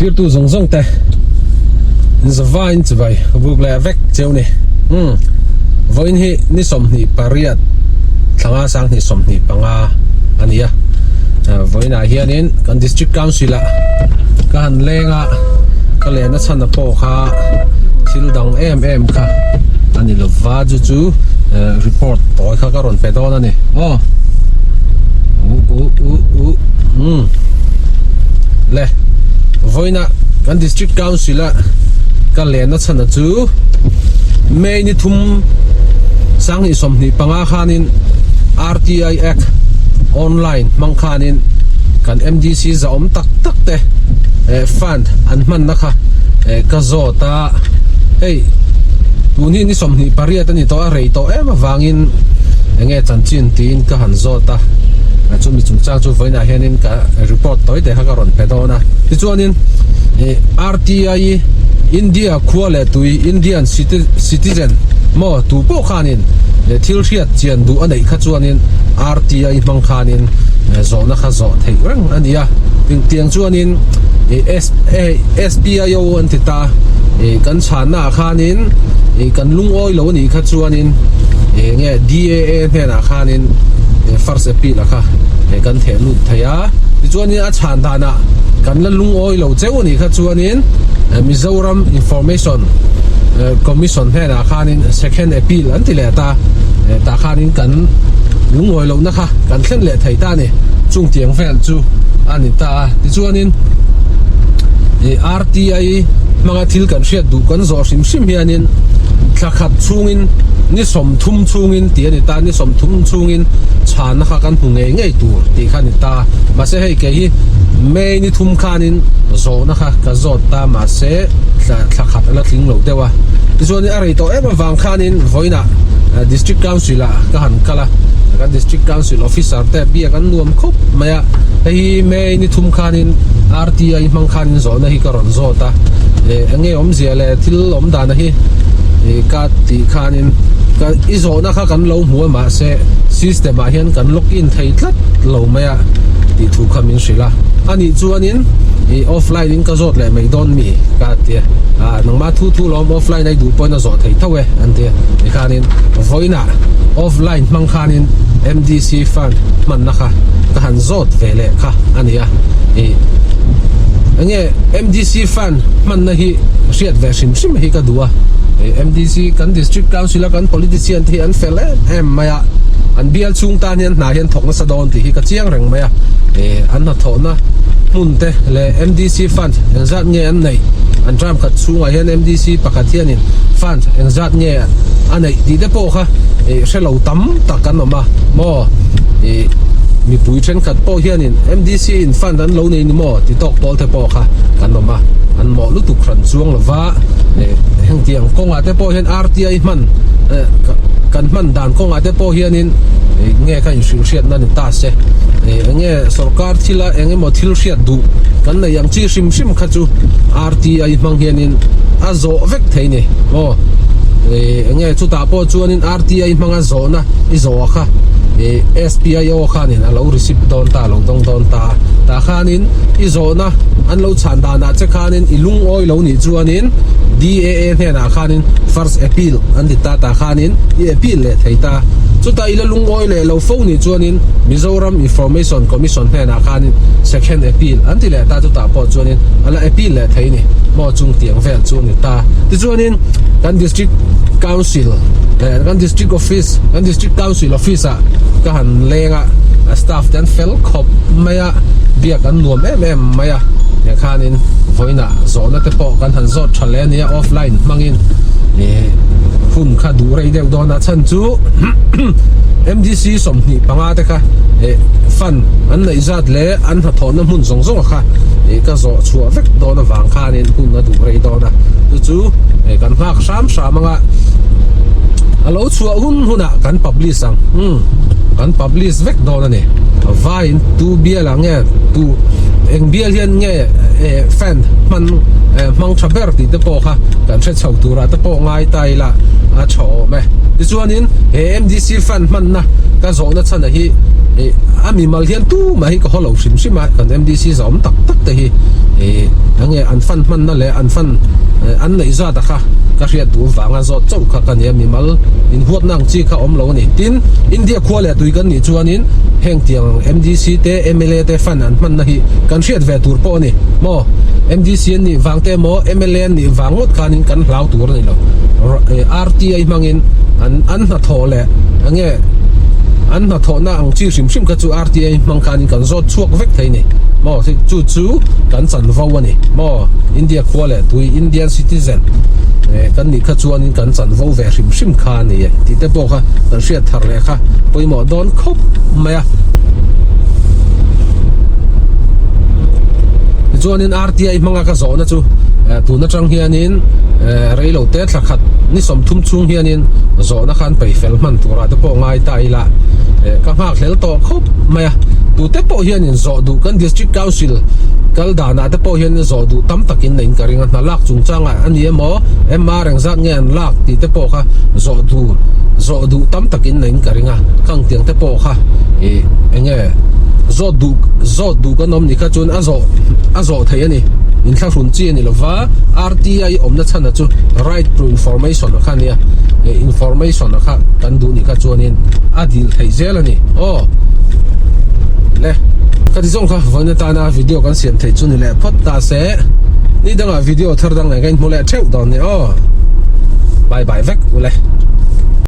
Thirtu zawng zawng te in zavaiin chibai buk leh vek cheu ni. Umm vawiin hi ni 28 thlanga sanghnih 25 a ni a. Vawiinah hianin kan district council ah ka han leng a, ka lehna chhan a pawh kha thil dang em em kha a ni lova chu chu report tawi kha ka rawn pe dawn a ni. Aw u u u u umm le vawiina kan district council a ka lehna chhan a chu May ni thum 2025 khanin R_T_I Act online hmang khanin kan M_D_C zahawm tak tak te eh fund an hmanna kha eh ka zawt a hei tun hi ni 28 a ni tawh a rei tawh em avangin enge chanchin tiin ka han zawt a chumi chungchang chu vawiinah hianin ka report tawi te kha ka rawn pe dawn a tichuanin ih R_T_I India khua leh tui Indian citizen maw tu pawh khanin thil hriat chian duh a neih kha chuanin R_T_I hmang khanin zawhna kha zawh theih reng a ni a engtiang chuanin ih S_P_I_O an ti ta ih kan chhanna ah khanin ih kan lungawi lo a nih kha chuanin eng nge D_A_A hnenah khanin first appeal a kha kan theh lut thei a tichuanin a chhan danah kan la lungawi lo cheu a nih kha chuanin Mizoram Information Commission hnenah khanin second appeal an ti leh ta tah khanin kan lungawi lohna kha kan thlen leh thei ta a ni chung tiang vel chu a ni ta a tichuanin R_T_I hmanga thil kan hriat duh kan zawh hrim hrim hianin thla khat chhungin ni 30 chhungin tih a ni ta ni 30 chhungin chhanna kha kan hmu ngei ngei tur tih kha a ni ta mahse hei kei hi May ni thum khanin zawhna kha ka zawt ta mahse thla thla khat a la tling lo deuh a tichuanin a rei tawh em avang khanin vawiinah District Council ah ka han kal a kan District Council officer te biak an nuam khawp mai a hei hi May ni thum khanin R_T_I hmang khanin zawhna hi ka rawn zawt a eh eng nge awmzia le thil awm dana hi ih ka tih khanin ka i zawhna kha kan lo hmu a mahse system ah hian kan log in thei tlat lo mai a tih thu kha min hrilh a anih chuanin ih offline in ka zawt leh mai dawn mi ka ti a ah nangmah thu thu lawm offline a i duh pawhin a zawh theih tho e an ti a tikhanin vawiinah offline hmang khanin M_D_C fund hmanna kha ka han zawt ve leh kha a ni a ih enge M_D_C fund hmanna hi hriat ve hrim hrim hi ka duh a ih M_D_C kan district council a kan politician te hi an fel em em mai a an bial chhung tan hian hna hian thawk nasa dawn tih hi ka chiang reng mai a ih an hnathawhna hmun te leh M_D_C fund engzat nge an neih an term khat chhungah hian M_D_C pakhat hianin fund engzat nge a neih tih te pawh kha ih hre lo tam tak an awm a maw ih mipui thenkhat pawh hianin M_D_C in fund an lo nei ni maw ti tawk pawl te pawh kha kan awm a an mawh lutuk hran chuang lova ih hengtiang kawngah te pawh hian R_T_I hman eh kan hman dan kawngah te pawh hianin ih nge kha inhrilh hriatna ni ta se ih eng nge sorkar thila eng emaw thil hriat duh kan nei ang chi hrim hrim kha chu R_T_I hmang hianin a zawh vek thei ni aw ih eng nge chutah pawh chuanin R_T_I hmanga zawhna i zawh kha ih S_P_I_O khanin a lo receipt dawn ta a lo dawng dawn ta a tah khanin i zawhna an lo chhan danah che khanin i lungawi lo nih chuanin D_A_A hnenah khanin first appeal an ti ta tah khanin i appeal leh thei ta chutah i la lungawi leh lo fo nih chuanin Mizoram Information Commission hnenah khanin second appeal an ti leh ta chutah pawh chuanin a la appeal leh thei ni maw chung tiang vel chu a ni ta tichuanin kan district council eh kan district office kan district council office ah ka han leng a a staff te an fel khawp mai a biak an nuam em em mai a tiang khanin vawiinah zawhna te pawh kan han zawt tha leh a nia offline hmangin ih hun kha duh rei deuh dawn a chhan chu M_D_C 25 te kha ih fund an neih zat leh an hnathawhna hmun zawng zawng kha ih ka zawh chhuah vek dawn avang khanin hun a duh rei dawn a chu chu ih kan nghak hram hram anga a lo chhuah hun hunah kan publish ang umm kan publish vek dawn a ni vaiin tu bial ah nge tu eng bial hian nge eh fan hman eh hmang tha ber tih te pawh kha kan hre chho turah te pawh ngai ta ila. a tha awm e. Tichuanin he MDC fund hmanna ka zawhna chhan a hi ih a mimal hian tumah hi ka haw lo hrim hrim a, kan MDC zawm tak tak te hi ih enge an fund hmanna leh an fund an neih zat a kha ka hriat duh vanga zawt chauh kha ka nia mimal inhuatna ang chi kha awm lo a ni. Tin, India khua leh tui kan nih chuanin heng tiang MDC te mla te fund an hmanna hi kan hriat ve tur pawh a ni maw? MDC an nih vang te emaw mla an nih vang ngawt khanin kan hlau tur a ni lo. RTI hmangin an an hnathawh leh enge an hnathawhna ang chi hrim hrim kha chu RTI hmang khanin kan zawt chhuak vek thei a ni maw? Chu chu kan chanvo a ni maw? India khua leh tui Indian citizen kan nih kha chuanin kan chanvo ve hrim hrim kha a ni e tih te pawh kha kan hriat thar leh kha pawimawh dawn khawp mai a. Tichuanin RTI hmanga ka zawhna chu tun atang hianin reilo te thla khat ni 30 chhung hianin zawhna khan peih fel hman turah te pawh ngai ta ila ka nghak hlel tawh khawp mai a. Tute pawh hianin zawh duh kan District Council kal danah te pawh hianin zawh duh tam takin neiin ka ring a, hna lak chungchangah a ni emaw MR engzat nge an lak tih te pawh kha zawh duh zawh duh tam takin neiin ka ring a, khang tiang te pawh kha ih eng nge zawt duh zawt duh kan awm ni kha chuan a zawh a zawh theih a ni inthlahrun chi a ni lova RTI awmna chhan a chu right to information a kha a nia ih information a kha kan duh ni kha chuanin a dil theih zel a ni aw le ka ti zawng kha vawiin atana video kan siam theih chu ni leh phawt ta se ni dangah video thar dang nen ka inhmu leh theuh dawn ni aw bye bye vek ule.